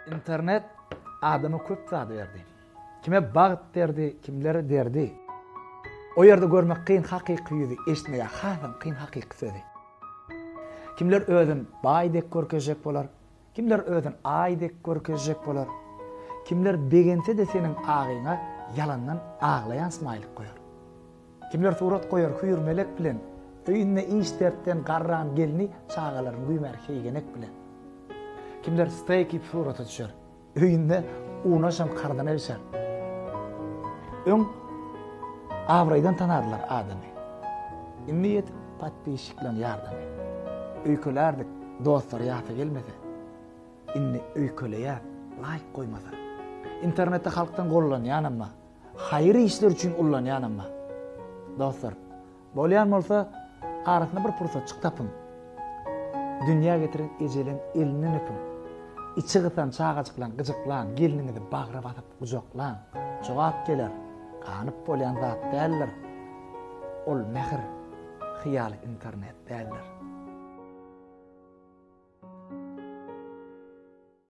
Internet adama köp zady berdi. Kime bagt berdi, kimlere derdi. O ýerde görmek kyn hakyky ýüzi, eşitmege hasam kyn hakyky sözi. Kimler özün baý dek görkezjek bolar, kimler özün aý dek görkezjek bolar. Kimler begense-de seniň agyňa ýalandan aglaýan smaýlik goýar. Kimler surat goýar hüýr-melek bilen, Öýünde iş-dertden garran gelni çagalaryny güýmär heýgenek bilen. Kimler steýk iýip surata düşer, Öýünde unaşam karzyna bişer. Öň abraýdan tanardylar adamy, Indi ýetip podpisçikleň ýardamy. Öýkelärdik dostlar ýasa gelmese, Indi öýkeleýäs laýk goýmasa. Internetde halkdan gollanýanam bar. Haýyr işler üçin ullanýanam bar. Dostlar, bolýan bolsa arasynda bir pursatjyk tapyň. Dünýä getiren ejeleň elinden öpüň. Içi gysan çagajyklaň gyjyklaň, gelniňizi bagra basyp gujaklaň. Jogap geler, ganyp bolýan zat däldir. Ol mähir, hyýaly internet däldir.